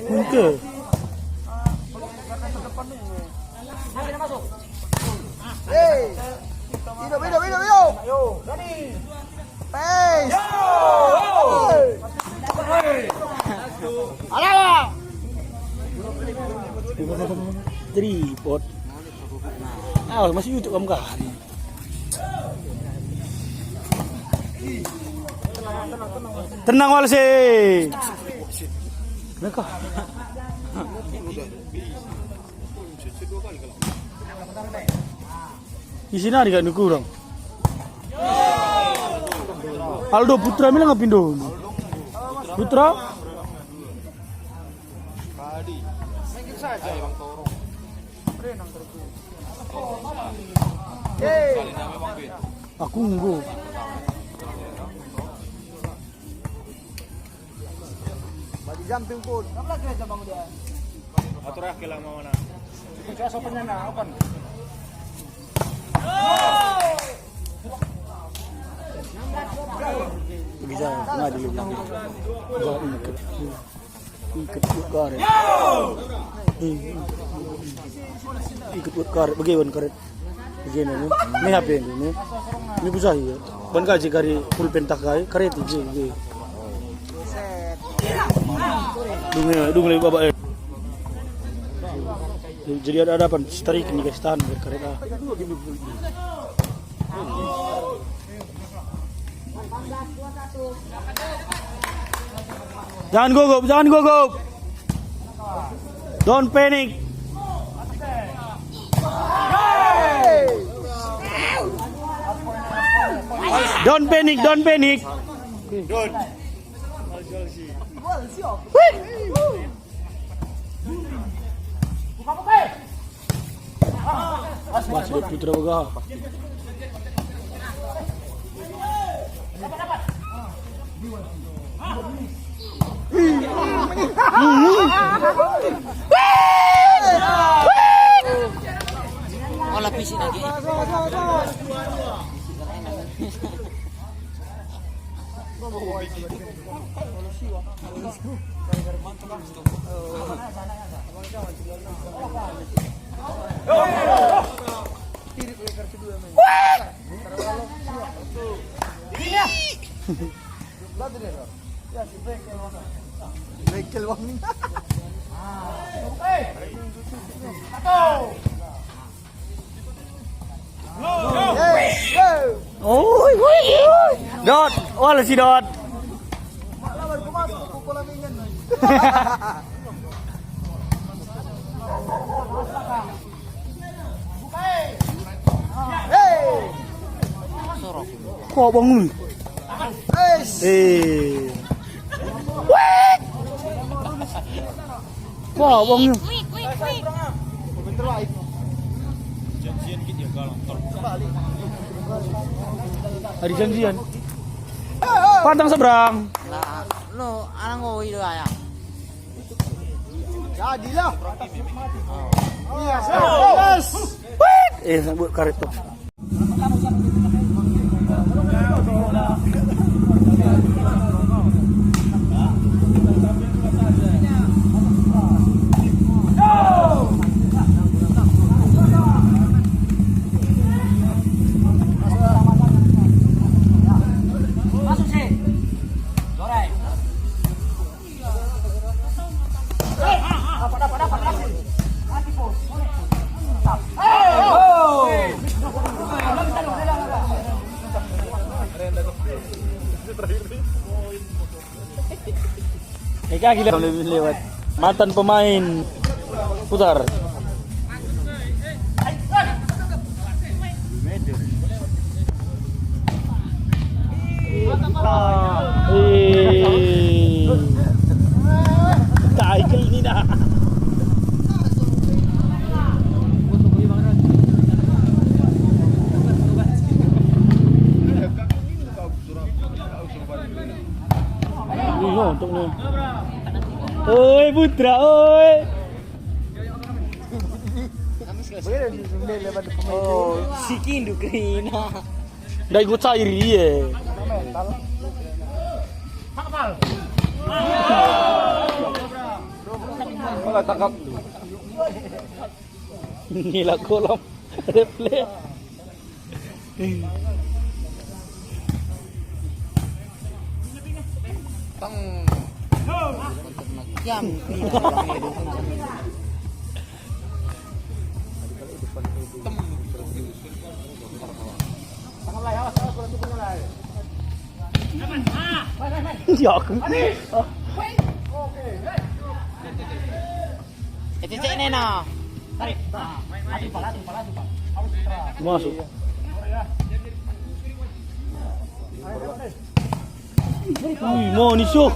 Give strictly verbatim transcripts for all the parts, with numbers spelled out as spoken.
Engke. Hei, hidup, hidup, hidup, hidup. Pes. Alah. Tripod. Ah, masih YouTube kamu kah? Tenang wal sih. Mereka. Isi nari kak nukurang. Aldo Putra mila ngapindo. Putra. Aku enggo. Bagi jam timpun. Atur ah, kela mau na. Saya sopannya na, open. Bisa, nggak dulu. Nggak, nggak. Ikut buat karet. Ikut buat karet, bagaimana karet? Bagaimana ni? Ni H P ni, ni. Ni busahi ya. Ban gaji kari pulpen tak kai, karet je, je. Dunge, dunge babak eh. Jadi ada hadapan, tarik ni guys, tahan karet ah. Jangan gugup, jangan gugup. Don't panic. Don't panic, don't panic. Wah, sudah Putra Bagah. Ola pisi lagi. Bengkel wangi. Oi, oi, oi. Dot, wala si Dot. Kok bangun? Eh. Wah, wong. Ada janjian. Pantang seberang. Lah, no, anang ngoi do ayam. Jadilah. Iya, yes. Eh, buat karet tuh. Eka gila lewat mantan pemain putar. Eh. Taikil ni nah. Ih, untuk ni. Oi, Putra, oi. Oh, si Kindu kerina. Ndai go cair, iye. Bola tangkap. Nila kolam. Refleks. Teng. Kiam. Ya aku. Itu cek nena. Masuk. Wih, mau ni, Soh.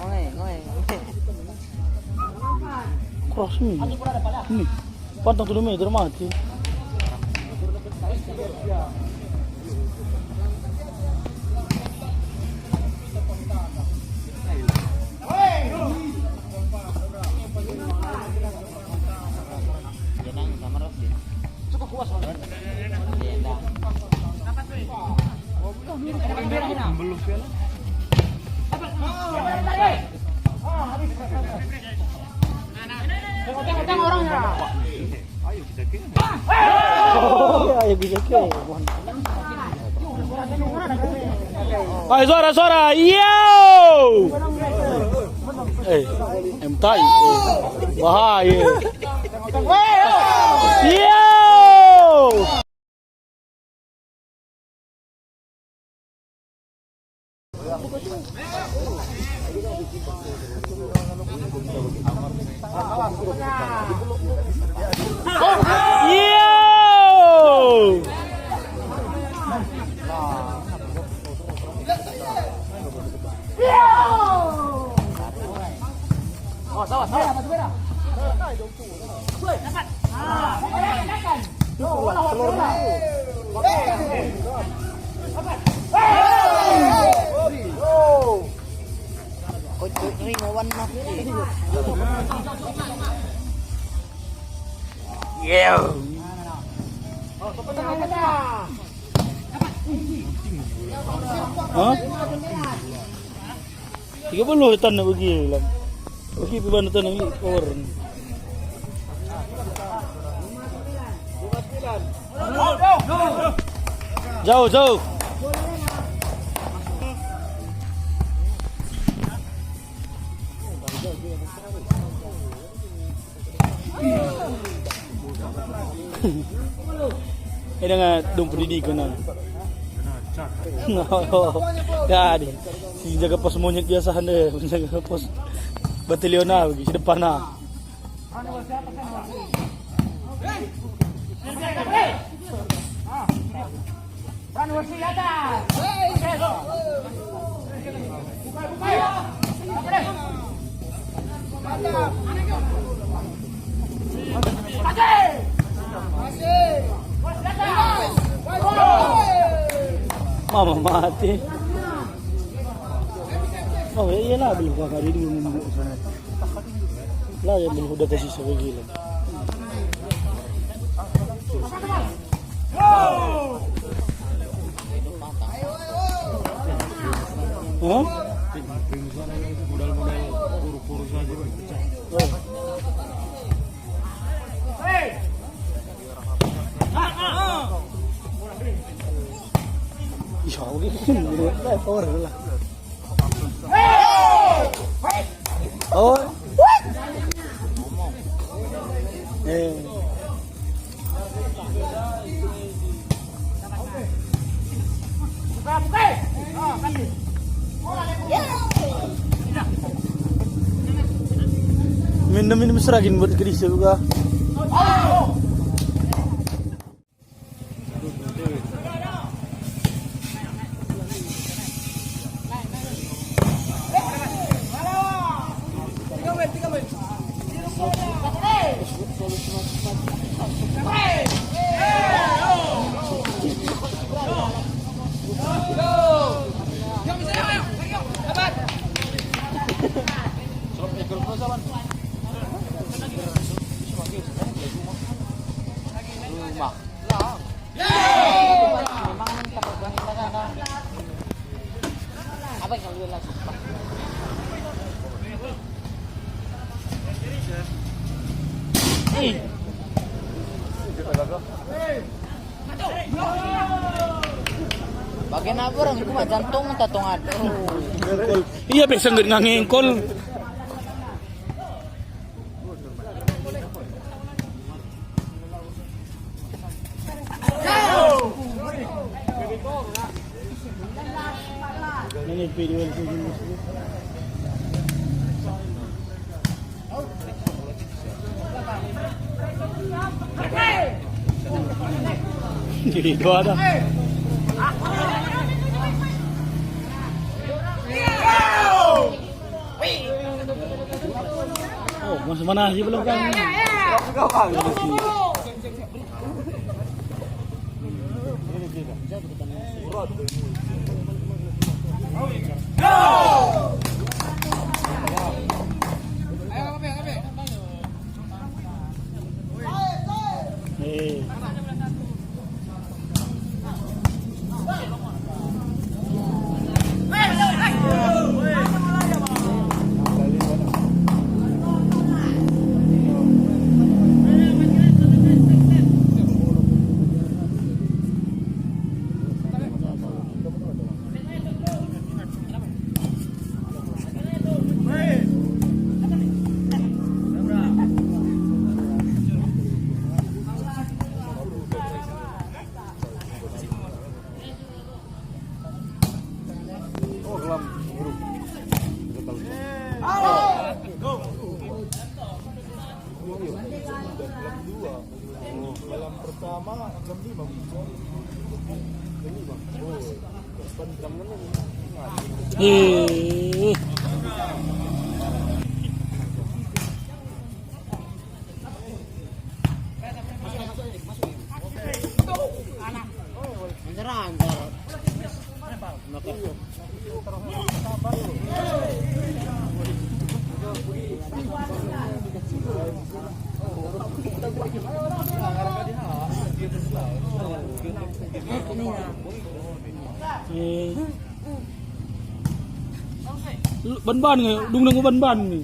Ngoe, ngoe. Keras ni. Ni. Pantang telu meter mati. Cukup puas, Bang. Belum, piala. Tengok-tengok orangnya. Ayo kita ke. Oh, ayo kita ke. Ayo, suara, suara. Yo! Eh, em tai. Eh, bahaya. Yo! Yo! Kocok ring awan mati. Yeah. Hah? Tiga puluh tan bagi lah. Bagi pe bandu tan ni power. Jauh, jauh. Eh, dengan dong pendidikan, nah. Jadi, si jaga pos monyet biasa ande, jaga pos batalion, nah, bagi si depan, nah. Mama mati. Oh, iyalah, belum gua kali dulu nunggu sana. Lah, yang belum udah kasih sebagai gila. Hah? Modal-modal kurus-kurus aja pecah. Iya, oke, power lah. Oh. Eh. Minum, minum seragin buat kedis juga. Rumah. Bagian apa orang itu mah jantung tatong ada. Iya, biasa nggak ngengkol. Ini video itu. Jadi dua dah. Oh, masuk mana sih belum kan? Eh. Eh. Eh. Lu ban-ban nge, dung nunggu ban-ban nge.